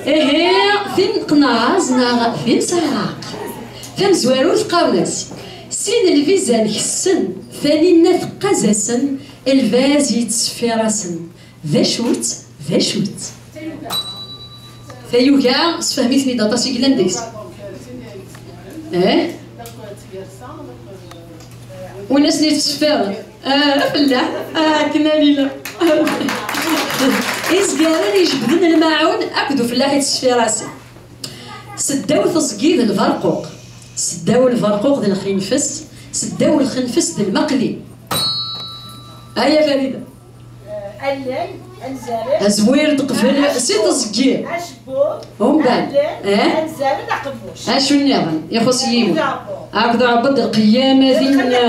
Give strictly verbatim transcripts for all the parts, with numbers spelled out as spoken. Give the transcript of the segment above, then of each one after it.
Ihi, tin qnaɛeẓ neɣ tin sɛiɣ aɛeqq. Tamezwarut qqaren-as, sin lbizan kessen, taninna teqqaz-asen, lbaz yettṣeffir-asen. D acu-tt? D acu-tt? Tayuga, sfehmi-ten-id aṭas i yellan deg-s. Eh? Win asen yettṣeffiren. Ah, afellaḥ. Ah, akken a Lila. Izgaren ijebbden lmaɛun akked ufellaḥ yettṣeffir-asen. Seddaw teẓgi d lberquq. Seddaw lberquq d lxinfes. Seddaw lxinfes d lmeqli. Aya Farida. Allal, anzaren. Azwir d qbel si teẓgi. Acebbub. Umbeɛd. Allal, eh? Anzaren, aqemmuc. Acu nniḍen? Ixuṣ yiwen. Akked uɛebbuḍ d lqeyyamat inna.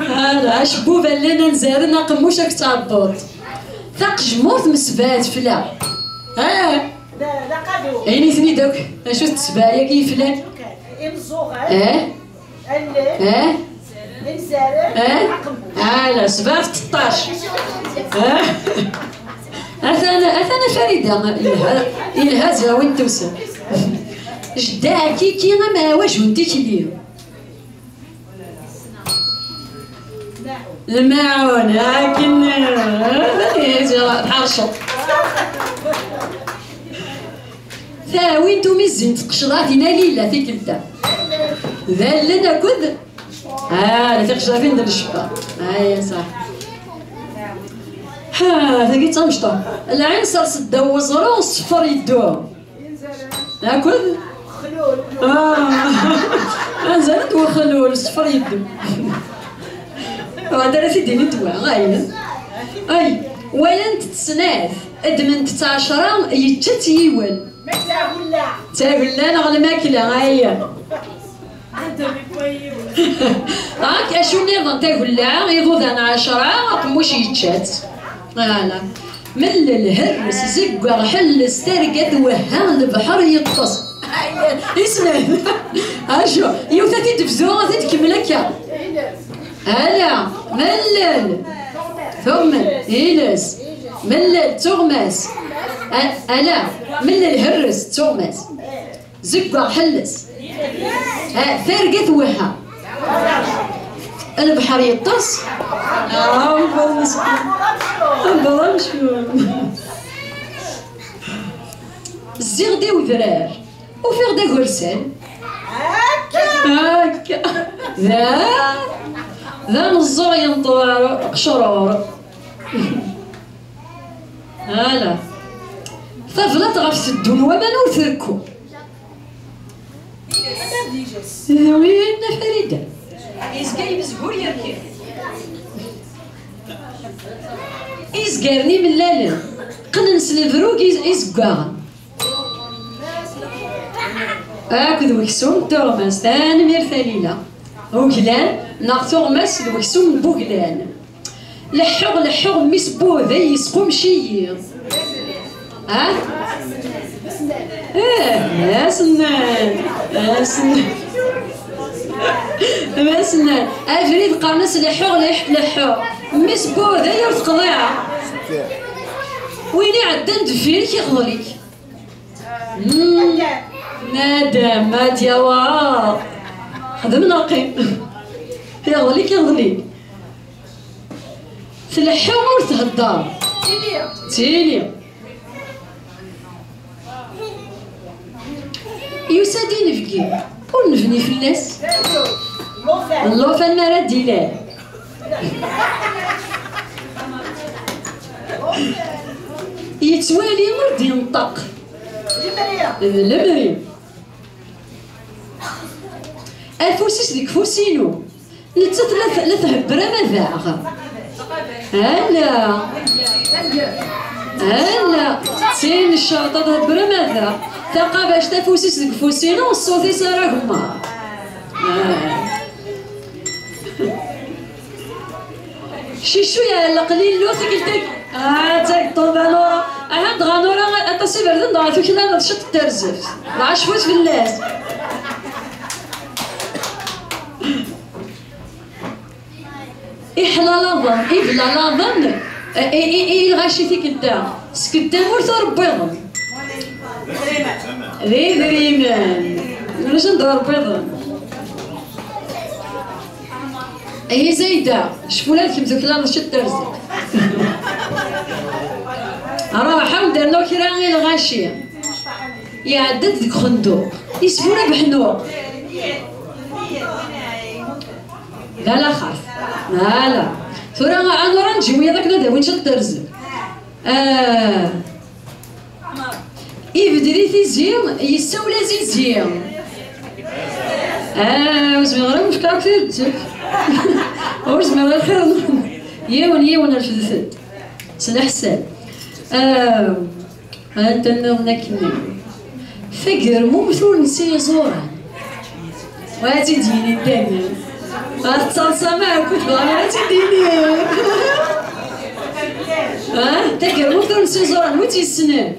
Ala, acebbub, allen, anzaren, aqemmuc, akked tɛebbuḍt. Taqejmurt msebɛa tefla. Ah! Ayen-iten-id akk. Acu d tesbeɛ-agi yeflan? Imeẓẓuɣen. Eh? Allen. Eh? Inzaren. Eh? Aqemmuc. Ala, sebɛa d teṭṭac. Eh? Atan, atan a Farida. Yelha, yelha zrawin tusa. Jedda Ɛkiki amɛawaj n tikli. Lmaɛun, akken, eh, tḥerceḍ. Taɛwint umizzin tqecḍatin a Lila tikkelt-a. D allen akked, ah, tiqecḍatin d lecba. Aya, saḥ. Ha, tagi d tamecṭuḥt. Lɛinṣer seddaw weẓru, ṣṣfer yeddu. Akked? Ah. Anzaren d wexlul, ṣṣfer yeddu. Ɣad ara t-id-ini ddwa, ay. Ay, walant-t snat, ddment-t ɛecra, yečča-tt yiwen. Ma d tagella. D tagella neɣ lmakla, ay. Ak, acu nniḍen, tagella, iḍudan ɛecra, aqemmuc yečča-tt. Voilà. Mellel, herres, zeggaɣ, ḥelles, targa twehha, lebḥer yeṭṭes. Ay, isem. Acu, yiwet ad t-id-bdu, ad t-id-kemmel akka. Ala, mellel. Tuɣmas, iles. Mellel, tuɣmas. A-, ala, mellel, herres, tuɣmas. Zeggaɣ, ḥelles. Ah, targa twehha. Lebḥer yeṭṭes. Ah, ambaḍ amcum. Zziɣ-d i wedrar. Ufiɣ-d agersal. Akka. Da, d ameẓẓuɣ yenṭer aqecrur. Ala. Tablaḍt ɣef teddun waman ur trekku. D win a Farida. Yezga yemzgur yerkeb. Izgaren imellalen qqnen s lebrug iz-, izeggaɣen. Akked weksum d tuɣmas. Tanemmirt a Lila. Uglan neɣ tuɣmas d weksum n wuglan. Leḥḥuɣ, leḥḥuɣ, mmi-s n wuday yesqumec-iyi. Ha? Eh, d asennan. D asennan. D asennan. Abrid qqaren-as leḥḥuɣ, leḥ-, leḥḥuɣ. Mmi-s n wuday ur teqḍiɛeɣ. Win iɛeddan deffir-k iɣḍel-ik. Mm. Madam, ma d-yawa. Xdem neɣ qqim. Iɣḍel-ik, iɣḍel-ik. Tleḥḥu ur thedder. Tili. Yusa-d inebgi. Ur nebni fell-as. Llufan mi ara d-ilal. Yettwali ur d-yenṭeq. D lemri. Afus-is deg ufus-inu. Nettat la t-, la thebber amadaɣ. Ala. Ala. Tin ccerṭa thebber amadaɣ. Taqabact afus-is deg ufus-inu, ṣṣut-is ara gemmer. Ah. Cicu iɛelleq Lillu tikkelt-agi. Ah, d tagṭuḍt a Nura. Aha, dɣa Nura, aṭas iberdan, dɣa tuklaleḍ ciṭ n terzebt. Dɣa cfut fell-as. Iḥlalaḍen, iblalaḍen, I, i, i lɣaci tikkelt-a, seg tamurt ur wwiḍen. D idrimen. Ulac anda ur wwiḍen. Ihi Zayda, cfu la d kemm tuklaleḍ ciṭ terzi. Ruḥ, ad d-rnuɣ kra i lɣaci. Iɛedda-d deg uxenduq. Isbu la beḥnuq. D alaxert. Ala. Tura, a Nura, nǧi wiyaḍ akken ad awin ciṭ terzi. Ah. Ibded i tizi, yessawel a Zizi. Ah, ur zmireɣ ara ad m-fkeɣ akk tidet. Ur zmireɣ ara xir n-, yiwen, yiwen, refdet-d. S leḥsab. Ah, anta nniḍen akken. Tagermumt ur nessi iẓuran. Wa ad tt-id-yini Dani. Ur tettaḍsam ara akked Dani, ad tt-id-yini. Ah, tagermumt ur nessi iẓuran, wi tt-yessnen?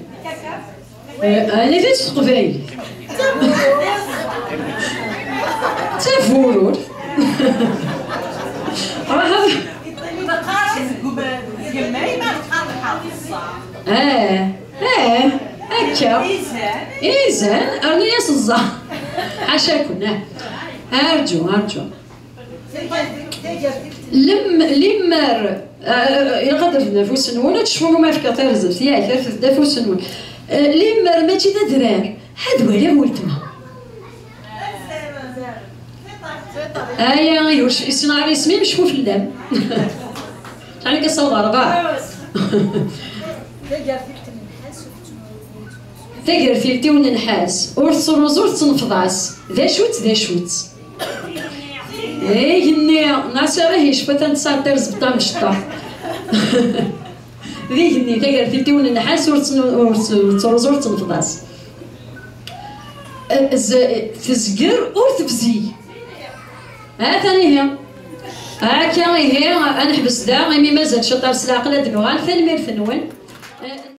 Eh, anida-tt teqbaylit? D tabururt. Ruḥ. Eh, eh, akka. Izan, rnu-yas ẓẓa. Ḥaca-ken, eh. Arǧu, arǧu. Lem-, limmer, eh, ilaq ad rfed afus-nwen, ad tecfum ma fkiɣ tarzeft, yak, rfed-d afus-nwen. Eh, limmer mačči d adrar, ad waliɣ weltma. Aya, ihi ur c-, issen ara isem-im, cfu fell-am. Ḥanek asaw ɣer ɣer. Tagertilt-iw n nnḥas, ur tettruẓu, ur tettnefḍas. D acu-tt, d acu-tt? D igenni, Nasir, ihi cfu atan tesɛa tarzeft tamecṭuḥt. D igenni, tagertilt-iw n nnḥas, ur tt-, ur tt-, ur tettruẓu, ur tettnefḍas. Z-, tezger, ur tebzig. Atan ihi. Akka ihi, ad neḥbes da, imi mazal ciṭ ar s leɛqel ad nuɣal. Tanemmirt-nwen.